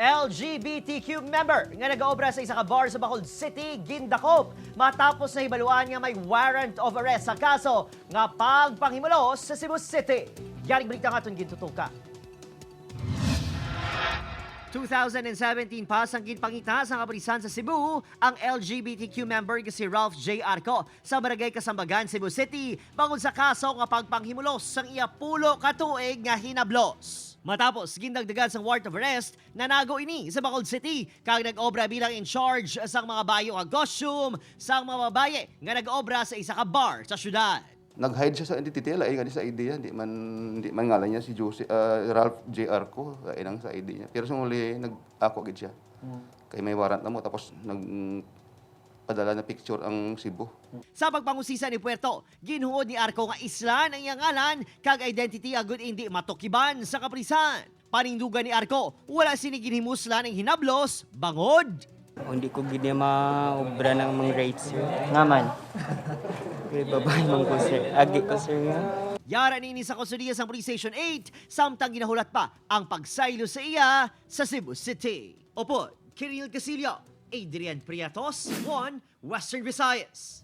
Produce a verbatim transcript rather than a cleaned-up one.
L G B T Q member nga nagaobra sa isa ka bar sa Bacolod City gindakop matapos nahibaluan nga may warrant of arrest sa kaso nga pagpanghimulos sa Cebu City. Yaring balita nga aton gintutukan. Two thousand and seventeen pa sang ginpangita sa kapulisan sa Cebu ang L G B T Q member nga si Ralph J Arco sa Barangay Kasambagan, Cebu City, bangod sa kaso nga pagpanghimulos sang iya pulo ka tuig nga hinablos. Matapos gindagdagan sang warrant of arrest, nanago ini sa Bacolod City kag nag-obra bilang in charge sang mga bayo nga costume sang mga babaye nga nag-obra sa isa ka bar sa syudad. Nag-hide siya sa identity, lain gani sa I D niya. Di man, di man ngalan niya si Jose, ah, Ralph J Arco, lain ang sa I D niya. Pero sa uli, nag-ako gid siya. Kay may warrant na mo, tapos nagpadala na picture ang Cebu. Sa pagpangusisa ni Puerto, ginhungod ni Arco nga islan ang iyang ngalan kag identity agud indi matukiban sa kapulisan. Panindugan ni Arco, wala sini ginhimuslan ang hinablos bangod Hindi ko gid niya maobra ng mga rights, sir. Nga man. Kay babae man ko, sir. Agi ko, sir, nga. Yara niini sa kustodiya sang Police Station eight, samtang ginahulat pa ang pagsaylo sa iya sa Cebu City. Upod Kiril Casillo, Adrian Priatos, One Western Visayas.